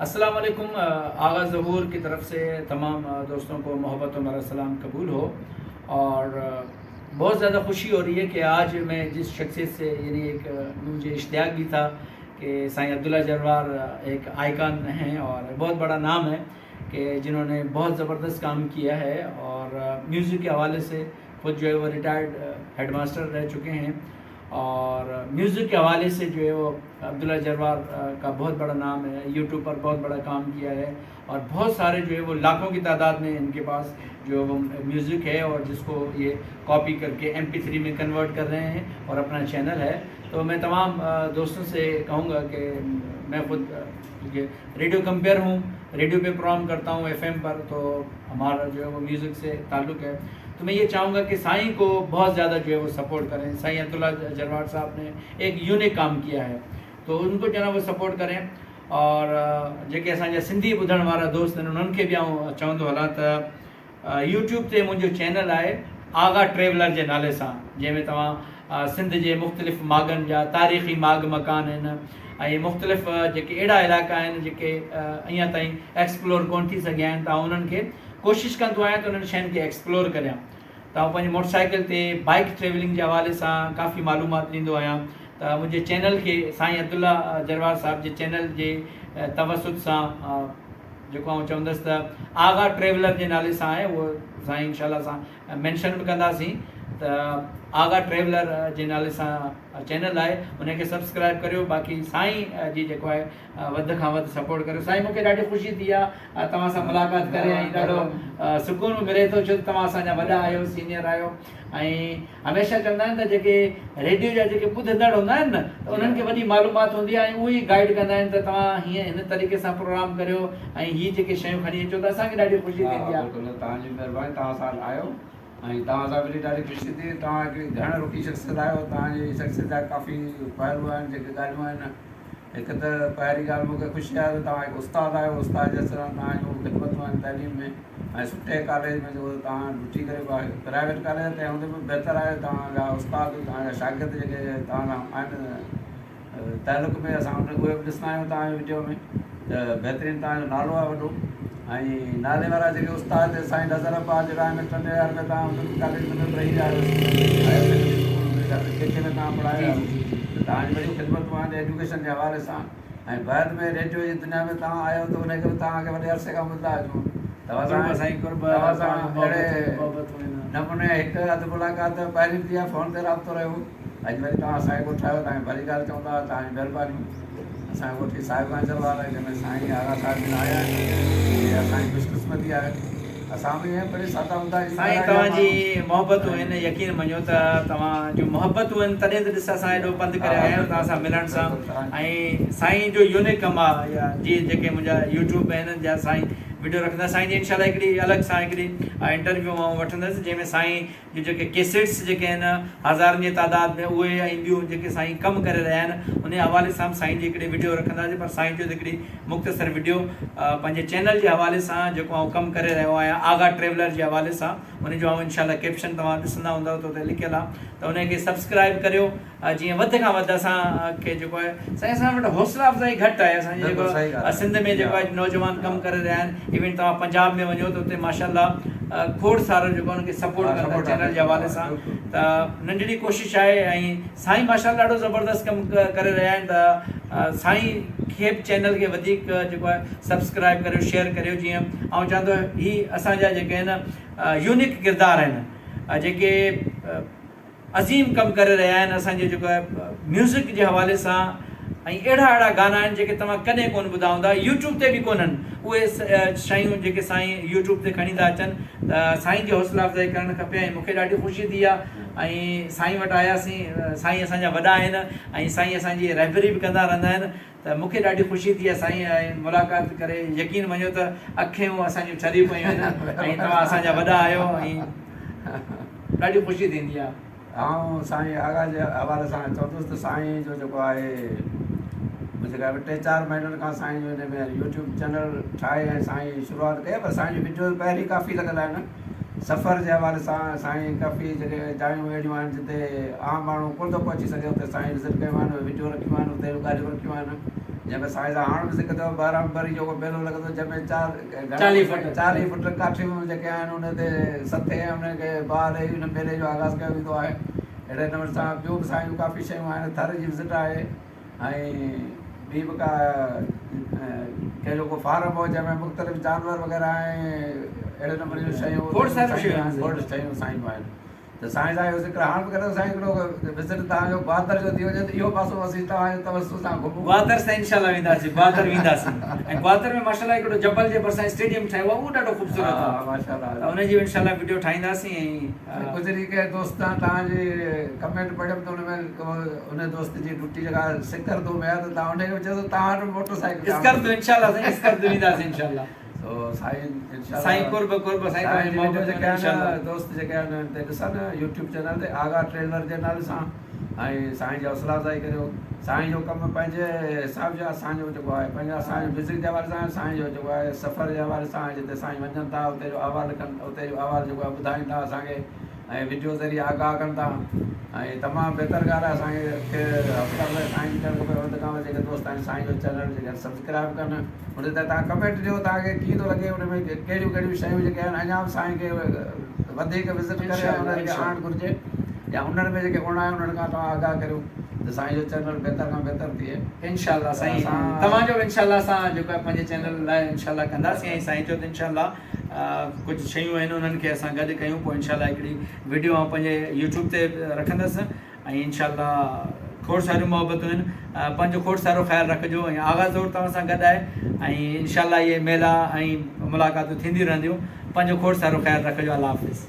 अस्सलाम वालेकुम। आगा ज़हूर की तरफ से तमाम दोस्तों को मोहब्बत और मेरा सलाम कबूल हो। और बहुत ज़्यादा खुशी हो रही है कि आज मैं जिस शख्सियत से, यानी एक मुझे इश्तियाक भी था कि साईं अब्दुल्ला जरवार एक आइकन हैं और बहुत बड़ा नाम है कि जिन्होंने बहुत ज़बरदस्त काम किया है और म्यूज़िक के हवाले से ख़ुद जो है वो रिटायर्ड हेडमास्टर रह चुके हैं और म्यूज़िक के हवाले से जो है वो अब्दुल्ला जरवार का बहुत बड़ा नाम है। यूट्यूब पर बहुत बड़ा काम किया है और बहुत सारे जो है वो लाखों की तादाद में इनके पास जो है वो म्यूज़िक है और जिसको ये कॉपी करके MP3 में कन्वर्ट कर रहे हैं और अपना चैनल है। तो मैं तमाम दोस्तों से कहूँगा कि मैं ख़ुद रेडियो कंपेयर हूँ, रेडियो पे प्रोग्राम करता हूँ एफएम पर, तो हमारा जो है वो म्यूज़िक से ताल्लुक़ है। तो मैं ये चाहूँगा कि साईं को बहुत ज़्यादा जो है वो सपोर्ट करें। साईं अब्दुल्ला जरवार साहब ने एक यूनिक काम किया है, तो उनको जो है ना वो सपोर्ट करें। और जेके असांजा सिंधी ॿुधण वारा दोस्त आहिनि, उन्हनि खे बि आउं चवंदो हलां त यूट्यूब ते मुंहिंजो चैनल आहे आगा ट्रेवलर जे नाले सां, जंहिंमें तव्हां सिंध जे मुख़्तलिफ़ माॻनि जा तारीख़ी माॻ मकान आहिनि ऐं मुख़्तलिफ़ जेके अहिड़ा इलाइक़ा आहिनि जेके अञा ताईं एक्सप्लोर कोन थी सघिया आहिनि, त आउं उन्हनि खे कोशिशि कंदो आहियां त उन्हनि शयुनि खे एक्सप्लोर करियां। त आउं पंहिंजी मोटरसाइकिल ते बाइक ट्रेवलिंग जे हवाले सां काफ़ी मालूमात ॾींदो आहियां। त मुंहिंजे चैनल खे साईं अब्दुल्ला जरवार साहब जे चैनल जे तवसुत सां, जेको आउं चवंदसि त आगा ट्रेवलर जे नाले सां आहे, उहो साईं इनशा असां मेंशन बि कंदासीं, त आगा ट्रेवलर जे नाले सां चैनल आहे, उनखे सब्सक्राइब करियो। बाक़ी साईं जी जेको आहे वध खां वध सपोर्ट करियो। साईं, मूंखे ॾाढी ख़ुशी थी आहे तव्हां सां मुलाक़ात करे ऐं ॾाढो सुकून बि मिले थो, छो त तव्हां असांजा वॾा आहियो, सीनियर आहियो ऐं हमेशह चवंदा आहिनि त जेके रेडियो जा जेके ॿुधंदड़ हूंदा आहिनि न, त उन्हनि खे वॾी मालूमात हूंदी आहे ऐं उहे ई गाइड कंदा आहिनि त तव्हां हीअं हिन तरीक़े सां प्रोग्राम करियो ऐं हीअ जेके शयूं खणी अचो, त असांखे ॾाढी ख़ुशी थींदी आहे। बिल्कुलु, तव्हांजी महिरबानी, तव्हां सां आयो ऐं तव्हां सां मिली ॾाढी ख़ुशी थी। तव्हां हिकिड़ी घण रुखी शख़्सियत आहियो, तव्हांजी शख़्सियत जा काफ़ी पहलू आहिनि, जेके ॻाल्हियूं आहिनि। हिकु त पहिरीं ॻाल्हि मूंखे ख़ुशी आहे त तव्हां हिकु उस्ताद आहियो, उस्ताद जे सां तव्हां जूं ख़िदमतूं आहिनि तालीम में ऐं सुठे कॉलेज में जेको तव्हां ड्यूटी करे पिया आहियो, प्राइवेट कॉलेज तंहिं हूंदे बि बहितर आहे। तव्हांजा उस्ताद, तव्हांजा शागिर्द जेके तव्हां सां आहिनि तालुक में, असां उन उहे बि ॾिसंदा आहियूं तव्हांजे वीडियो में, त बहितरीन तव्हांजो नालो आहे वॾो ऐं नाले वारा जेके उस्ताद साईं नज़र अब्बास जहिड़ा आहिनि, टंडे में तव्हां हुननि कॉलेज में बि रही विया आहियो, हायर सेकेंडरी स्कूल में के के में तव्हां पढ़ाया आहियो, त तव्हांजी वॾियूं ख़िदमतूं आहिनि एजुकेशन जे हवाले सां ऐं बाद में रेडियो जी दुनिया में तव्हां आयो त उन करे तव्हांखे वॾे अरसे खां ॿुधंदा अचूं। तव्हां साईं क़ुर्ब, तव्हां सां अहिड़े नमूने हिकु अधु मुलाक़ात पहिरीं बि थी आहे, फ़ोन ते राब्तो रहियो, अॼु वरी तव्हां असांजे ॻोठ आयो, तव्हांजी भली ॻाल्हि चऊं था, तव्हांजी महिरबानी। असांजे ॻोठ साहिब खां चलवार आहे, जंहिंमें साईं आगा साहिब जन आया आहिनि, इहा असांजी ख़ुशक़िस्मती आहे। असां बि ईअं बि सादा हूंदा। साईं, तव्हांजी मोहबतूं आहिनि, यकीन मञो त तव्हां जूं मोहबतूं आहिनि तॾहिं त ॾिस असां एॾो पंधु करे आया आहियूं तव्हां सां मिलण सां। ऐं साईं जो यूनिक कमु आहे, या जीअं जेके मुंहिंजा यूट्यूब आहिनि जा साईं वीडियो रखंदा, साईं जी इनशा हिकिड़ी अलॻि सां हिकिड़ी इंटरव्यू मां वठंदसि, जंहिंमें साईं जूं जेके कैसेट्स जेके आहिनि हज़ारनि जे तादाद में उहे ऐं ॿियूं जेके साईं कमु करे रहिया आहिनि, उन हवाले सां बि साईं जी हिकिड़ी वीडियो रखंदासीं। पर साईं जो हिकिड़ी मुख़्तसर वीडियो पंहिंजे चैनल जे हवाले सां जेको आउं कमु करे रहियो आहियां आगा ट्रेवलर जे हवाले सां, उन जो आउं इनशा कैप्शन तव्हां ॾिसंदा हूंदव त हुते लिखियलु आहे, त उनखे सब्सक्राइब करियो, जीअं वध खां वधि असांखे जेको आहे साईं असां वटि हौसला अफ़ज़ाई घटि आहे। असांजे जेको सिंध में जेको आहे नौजवान कमु करे रहिया आहिनि, इवन तव्हां पंजाब में वञो त उते माशाअल्लाह खोड़ सारो जेको उनखे सपोर्ट कंदा चैनल जे हवाले सां, त नंढड़ी कोशिशि आहे ऐं साईं माशाअल्लाह ॾाढो ज़बरदस्त कमु करे रहिया आहिनि, त साईं खे बि चैनल खे वधीक जेको आहे सब्सक्राइब करियो, शेयर करियो, जीअं आउं चवां थो ही असांजा जेके आहिनि यूनिक किरदार आहिनि जेके अज़ीम कमु करे रहिया आहिनि असांजे जेको आहे म्यूज़िक जे हवाले सां ऐं अहिड़ा अहिड़ा गाना आहिनि जेके तव्हां कॾहिं कोन ॿुधा हूंदा, यूट्यूब ते बि कोन्हनि उहे शयूं जेके साईं यूट्यूब ते खणी था अचनि, त साईं जी हौसला अफ़ज़ाई करणु खपे। ऐं मूंखे ॾाढी ख़ुशी थी आहे ऐं साईं वटि आयासीं, साईं असांजा वॾा आहिनि ऐं साईं असांजी रहबरी बि कंदा रहंदा आहिनि, त मूंखे ॾाढी ख़ुशी थी आहे साईं ऐं मुलाक़ात करे। यकीन मञो त अखियूं असांजूं ठरी पयूं आहिनि ऐं तव्हां असांजा वॾा आहियो ऐं ॾाढी ख़ुशी थींदी आहे। आउं साईं आगा जे हवाले सां चवंदुसि त साईं जो जेको आहे मुंहिंजे ख़्याल में 3-4 महीननि खां साईं जो हिन में यूट्यूब चैनल ठाहे ऐं साईं शुरूआत कई आहे, पर साईं जूं वीडियो पहिरीं काफ़ी लॻल आहिनि। सफ़र जे हवाले सां साईं काफ़ी जेके जायूं अहिड़ियूं आहिनि जिते आम माण्हू कोन थो पहुची सघे, उते साईं विज़िट कयूं आहिनि, वीडियो रखियूं आहिनि, उते ॻाल्हियूं रखियूं आहिनि। جنهن ۾ سائين صاحب هاڻ به ذڪر ٿيو بهرام بري جو ميلو لڳندو جنهن ۾ چار چاليهه فٽ 40 فٽ ڪاٺيون جيڪي آهن ان تي ستي ۽ ان کي باهه ڏئي ان ميلي جو آغاز ڪيو ويندو آهي. اهڙي نموني سان ٻيون به سائين جون ڪافي شيون آهن ٿر جي وزٽ آهي ۽ ٻي به ڪا ڪنهن جو ڪو فارم هو جنهن ۾ مختلف جانور وغيره ۽ اهڙي نموني جون شيون کوڙ ساريون شيون آهن کوڙ شيون سائين جون آهن ته سائين سان اهو ذڪر هاڻ به ڪريو سائين هڪڙو وزٽ توهان جو گوادر جو ٿي وڃي ته اهو پاسو اسين توهان جي توسط سان گهمون. گوادر سائين انشاء الله وينداسين گوادر وينداسين ۽ گوادر ۾ ماشاء الله هڪڙو جبل جي ڀرسان اسٽيڊيم ٺهيو آهي اهو ڏاڍو خوبصورت آهي ماشاء الله ته ان جي به انشاء الله وڊيو ٺاهينداسين ۽ ڪجهه ڏينهن ڪنهن دوست سان توهان جي ڪمينٽ پڙهيم ته ان ۾ ان دوست جي ڊيوٽي جيڪا سڪردو ۾ آهي ته توهان ان کي به چئجو توهان وٽ موٽر سائيڪل اسڪردو انشاء الله سائين اسڪردو وينداسين انشاء الله. سو سائين انشاء الله سائين قرب قرب سائين سائين توهان جي جي محبت وڊيو جيڪي انشاء الله آهن دوست جيڪي آهن ان تي ڏسن يوٽيوب چينل تي آغا ٽريلر جي نالي سان ۽ سائين جي حوصلا افزائي ڪريو سائين جو ڪم پنهنجي حساب جو اسان جو جيڪو آهي پنهنجو اسان جو ميوزڪ جي حوالي سان سائين جو جيڪو آهي سفر جي حوالي سان جتي سائين وڃن ٿا اتي جو احوال ڪن اتي جو احوال جيڪو آهي ٻڌائين ٿا اسان کي ۽ وڊيو ذريعي آگاهه ڪن ٿا ۽ تمام بهتر ڳالهه آهي اسان کي حوصلا افزائي سائين جي ڪرڻ کپي ان کان جيڪي دوست آهن سائين جو چينل جيڪي سبسڪرائب ڪن ان تي توهان ڪمينٽ ڏيو توهان کي ڪيئن ٿو لڳي ان ۾ ڪهڙيون ڪهڙيون شيون جيڪي آهن اڃا به سائين کي وڌيڪ وزٽ ڪري انهن کي آڻڻ گهرجي يا انهن ۾ جيڪي اڻ آهن انهن کان توهان آگاهه ڪريو ته سائين جو چينل بهتر کان بهتر ٿئي. انشاء الله سائين توهان جو به انشاء الله اسان جيڪو آهي پنهنجي چينل لاء انشاء الله ڪنداسين ۽ سائين چيو ته انشاء الله ڪجهه شيون آهن انهن کي اسان گڏ ڪيون پوء انشاء الله هڪڙي وڊيو آئون پنهنجي يوٽيوب تي رکندس ۽ انشاء الله کوڙ ساريون محبتون آهن پنهنجو کوڙ سارو خيال رکجو ۽ آغا زور توهان سان گڏ آهي ۽ انشاء الله اهي ميلا ۽ ملاقاتون ٿينديون رهنديون پنهنجو کوڙ سارو خيال رکجو الله حافظ.